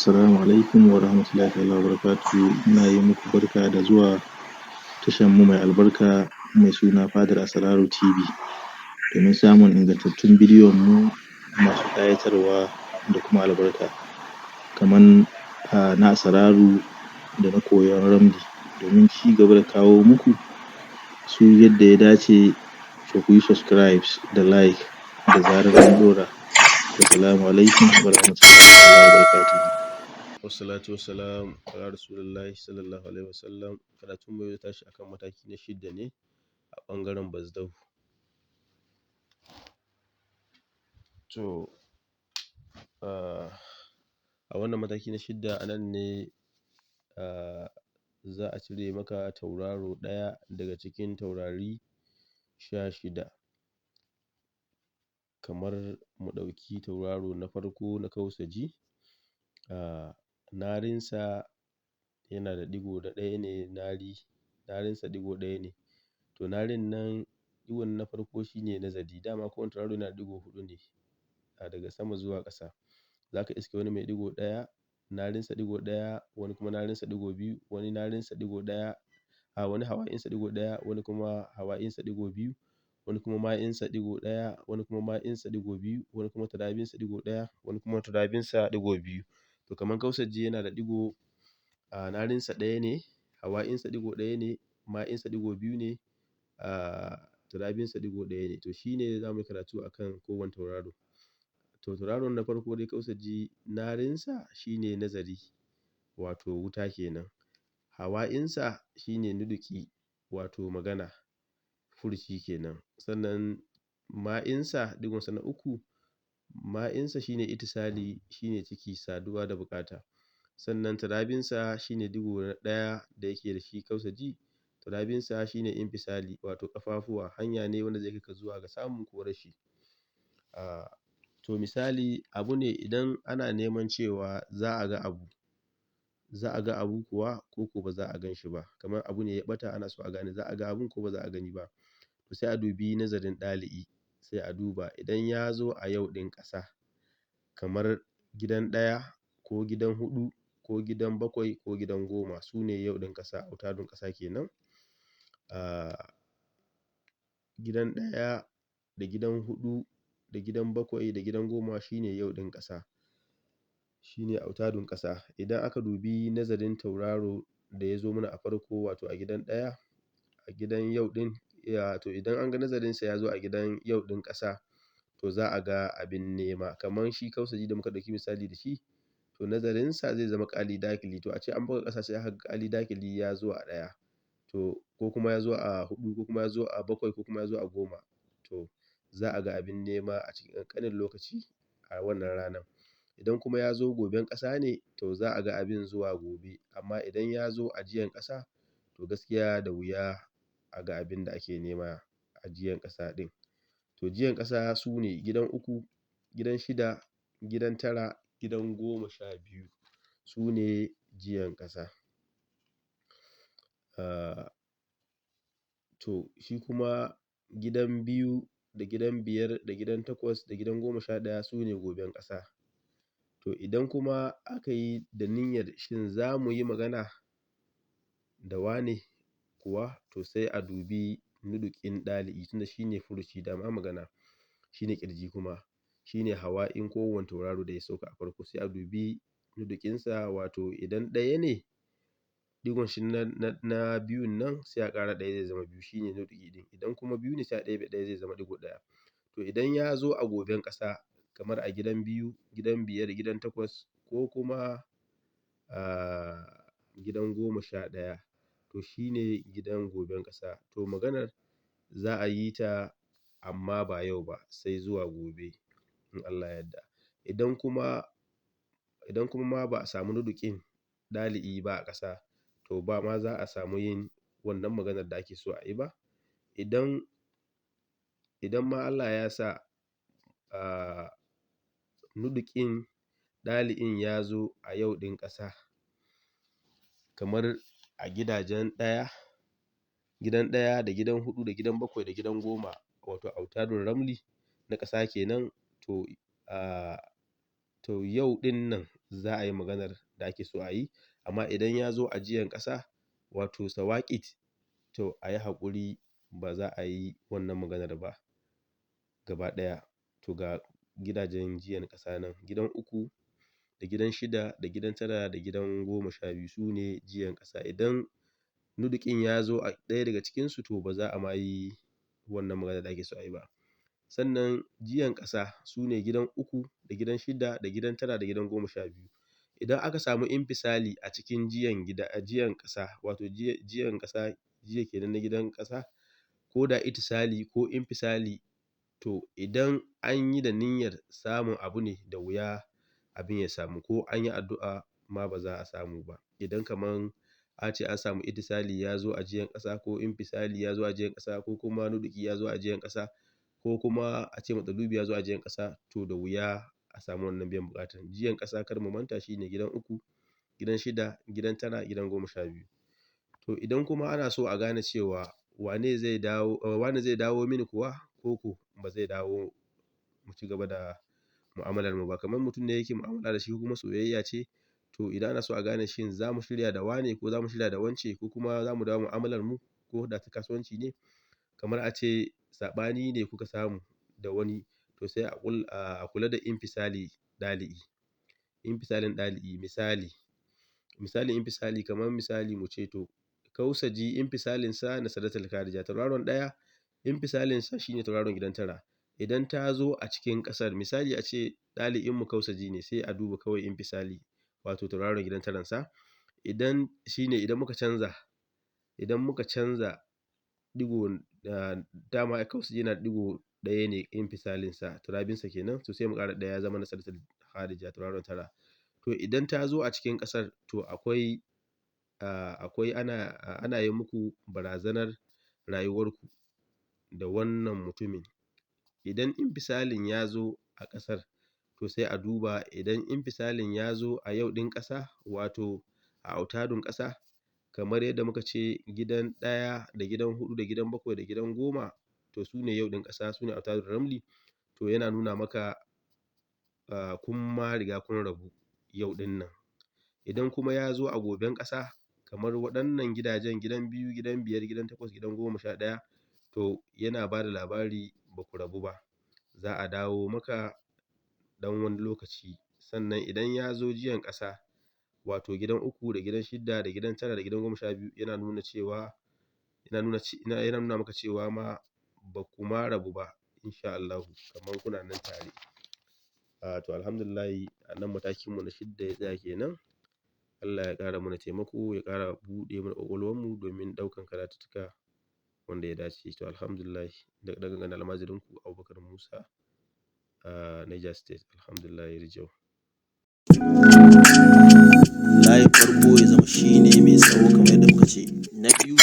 Assalamu alaikum warahmatullahi ta'ala wabarakatuhu. Ina yi muku barka da zuwa tashan mu mai albarka mai suna Fadar Asraru TV domin samun ingantattun bidiyon mu masu ƙayatarwa da kuma albarka kaman na Asraru da na koyon ramli, domin ci gaba da kawo muku su yadda ya dace. To ku yi subscribe da like da zarar mun ɗora. Assalamu alaikum warahmatullahi ta'ala wabarakatuhu. Wassalatu wassalam ala rasulillahi sallallahu alaihi wasallam. Karatun mu zai tashi akan mataki na shidda ne a ɓangaren bazdahu. To a wannan mataki na shidda a nan ne za a cire maka tauraro ɗaya daga cikin taurari 16. Kamar mu ɗauki tauraro na farko na kausaji, narinsa yana da ɗigo na ɗaya ne, nari, narinsa ɗigo ɗaya ne. To narin nan ɗigon na farko shi ne nazari, dama kowane tauraro yana da ɗigo huɗu ne daga sama zuwa ƙasa. Za ka iske wani mai ɗigo ɗaya, narinsa ɗigo ɗaya, wani kuma narinsa ɗigo biyu, wani narinsa ɗigo ɗaya, wani hawa'insa ɗigo ɗaya, wani kuma hawa'insa ɗigo biyu, wani kuma ma'insa ɗigo ɗaya, wani kuma ma'insa ɗigo biyu, wani kuma turabinsa ɗigo ɗaya, wani kuma turabinsa ɗigo biyu. To kaman kausaji yana da ɗigo, narinsa ɗaya ne, hawa'insa ɗigo ɗaya ne, ma'insa ɗigo biyu ne, turabinsa ɗigo ɗaya ne. To shi ne za mu yi karatu a kan kowane tauraro. To tauraron na farko dai kausaji, narinsa shi ne nazari, wato wuta kenan. Hawa'insa shi ne nuɗuki, wato magana, furuci kenan. Sannan ma'insa, ɗigonsa na uku, ma'insa shi ne ittisali, shi ne ciki, saduwa da buƙata. Sannan turabinsa shi ne ɗigo na ɗaya da yake da shi kausaji, turabinsa shi ne infisali, wato ƙafafuwa, hanya ne wanda zai kai ka zuwa ga samu ko rashi. To misali abu ne idan ana neman cewa za a ga abu, za a ga abu kuwa ko ko ba za a gan shi ba, kamar abu ne ya ɓata ana so a gane za a ga abun ko ba za a gani ba. To sai a dubi nazarin ɗali'i, sai a duba idan ya zo a yau ɗin ƙasa, kamar gidan ɗaya ko gidan huɗu ko gidan bakwai ko gidan 10, su ne yau ɗin ƙasa, autadun ƙasa kenan. Gidan ɗaya da gidan huɗu da gidan bakwai da gidan 10 shi ne yau ɗin ƙasa, shi ne autadun ƙasa. Idan aka dubi nazarin tauraro da ya zo mana a farko, wato a gidan ɗaya, a gidan yau ɗin, to idan an ga nazarinsa ya zo a gidan yau ɗin ƙasa, to za a ga abin nema. Kamar shi kausaji da muka ɗauki misali da shi, to nazarinsa zai zama ƙali dakili. To a ce an buga ƙasa sai aka ga ƙali dakili ya zo a ɗaya, to ko kuma ya zo a huɗu, ko kuma ya zo a bakwai, ko kuma ya zo a 10, to za a ga abin nema a cikin ƙanƙanin lokaci a wannan ranar. Idan kuma ya zo goben ƙasa ne, to za a ga abin zuwa gobe. Amma idan ya zo a jiyan ƙasa, to gaskiya da wuya a ga abin da ake nema a jiyan ƙasa ɗin. To jiyan ƙasa su ne gidan 3, gidan 6, gidan 9, gidan 12, su ne jiyan ƙasa. To shi kuma gidan 2 da gidan 5 da gidan 8 da gidan 11 su ne goben ƙasa. To idan kuma aka yi da niyyar shin za mu yi magana da wane kuwa, to sai a dubi nuɗuƙin ɗali'i, tunda shi ne furuci dama magana, shi ne ƙirji kuma, shi ne hawa'in kowane tauraro da ya sauka a farko, sai a dubi nuɗuƙinsa, wato idan ɗaya ne ɗigon shi na biyun nan sai a ƙara ɗaya zai zama biyu, shi ne nuɗuƙi ɗin. Idan kuma biyu ne sai a ɗebe ɗaya zai zama ɗigo ɗaya. To idan ya zo a goben ƙasa kamar a gidan 2, gidan 5, gidan 8 ko kuma gidan 11, to shi ne gidan goben ƙasa. To maganar za a yi ta amma ba yau ba, sai zuwa gobe in Allah ya yarda. Idan kuma ma ba a samu nuɗuƙin ɗali'i ba a ƙasa, to ba ma za a samu yin wannan maganar da ake so a yi ba. Idan ma Allah ya sa nuɗuƙin ɗali'in ya zo a yau ɗin ƙasa, kamar a gidajen ɗaya, gidan ɗaya da gidan 4 da gidan 7 da gidan 10, wato autadun ramli na ƙasa kenan, to yau ɗin nan za a yi maganar da ake so a yi. Amma idan ya zo a jiyan ƙasa, wato sawaƙit, to a yi haƙuri, ba za a yi wannan maganar ba gaba ɗaya. To ga gidajen jiyan ƙasa nan: gidan 3 da gidan 6 da gidan 9 da gidan 12, su ne jiyan ƙasa. Idan nuduƙin ya zo a ɗaya daga cikinsu, to ba za a ma yi wannan maganar da ake so a yi ba. Sannan jiyan ƙasa su ne gidan 3 da gidan 6 da gidan 9 da gidan 12. Idan aka samu infisali a cikin jiyan gida, jiyan ƙasa, wato jiyan ƙasa, jiya kenan na gidan ƙasa, ko da ittisali ko infisali, to idan an yi da niyyar samun abu ne, da wuya abin ya samu, ko an yi addu'a ma ba za a samu ba. Idan kaman a ce an samu ittisali ya zo a jiyan ƙasa, ko infisali ya zo a jiyan ƙasa, ko kuma nuduƙi ya zo a jiyan ƙasa, ko kuma a ce matsalubi ya zo a jiyan ƙasa, to da wuya a samu wannan biyan buƙatar. Jiyan ƙasa, kar mu manta, shi ne gidan 3, gidan 6, gidan 9, gidan 12. To idan kuma ana so a gane cewa wane zai dawo, wane zai dawo mini kuwa, ko ko ba zai dawo mu ci gaba da mu'amalar mu ba, kamar mutum ne yake mu'amala da shi kuma soyayya ce, to idan ana so a gane shin za mu shirya da wane ko za mu shirya da wance, ko kuma za mu dawo mu'amalar mu ko da ta kasuwanci ne, kamar a ce saɓani ne kuka samu da wani, to sai a kula da infisali ɗali'i. Infisalin ɗali'i, misali, misalin infisali, kamar misali mu ce to kausaji infisalinsa nasaratul kharija, tauraron ɗaya infisalinsa shine tauraron gidan 9. Idan ta zo a cikin ƙasar, misali a ce ɗali'inmu kausaji ne, sai a duba kawai infisali, wato tauraron gidan 9-nsa. Idan shine idan muka canza, idan muka canza ɗigo, dama kausaji yana ɗigo ɗaya ne infisalinsa, turabinsa kenan, to sai mu ƙara ɗaya, ya zama nasaratul kharija, tauraron 9. To idan ta zo a cikin ƙasar, to akwai akwai ana, ana yi muku barazanar rayuwarku da wannan mutumin. Idan infisalin ya zo a ƙasar, to sai a duba idan infisalin ya zo a yau ɗin ƙasa, wato a autadun ƙasa, kamar yadda muka ce gidan 1 da gidan 4 da gidan 7 da gidan 10, to su ne yau ɗin ƙasa, su ne autadun ramli, to yana nuna maka kun ma riga kun rabu yau ɗin nan. Idan kuma ya zo a goben ƙasa, kamar waɗannan gidajen, gidan 2, gidan 5, gidan 8, gidan 11, to yana ba da labari ba ku rabu ba, za a dawo maka ɗan wani lokaci. Sannan idan ya zo jiyan ƙasa, wato gidan 3 da gidan 6 da gidan 9 da gidan 12, yana nuna cewa, yana nuna, yana nuna maka cewa ma ba ku ma rabu ba, insha Allahu, kamar kuna nan tare. To alhamdulillahi, a nan matakinmu na 6 ya tsaya kenan. Allah ya ƙara mana taimako, ya ƙara buɗe mana ƙwaƙwalwarmu domin ɗaukan karatuttuka wanda ya dace. To alhamdulillahi, daga ɗan almajirinku Abubakar Musa, Niger State. Alhamdulillahi, Rijau. Layin farko ya zama shi ne mai tsawo kamar yadda muka ce. Na biyu.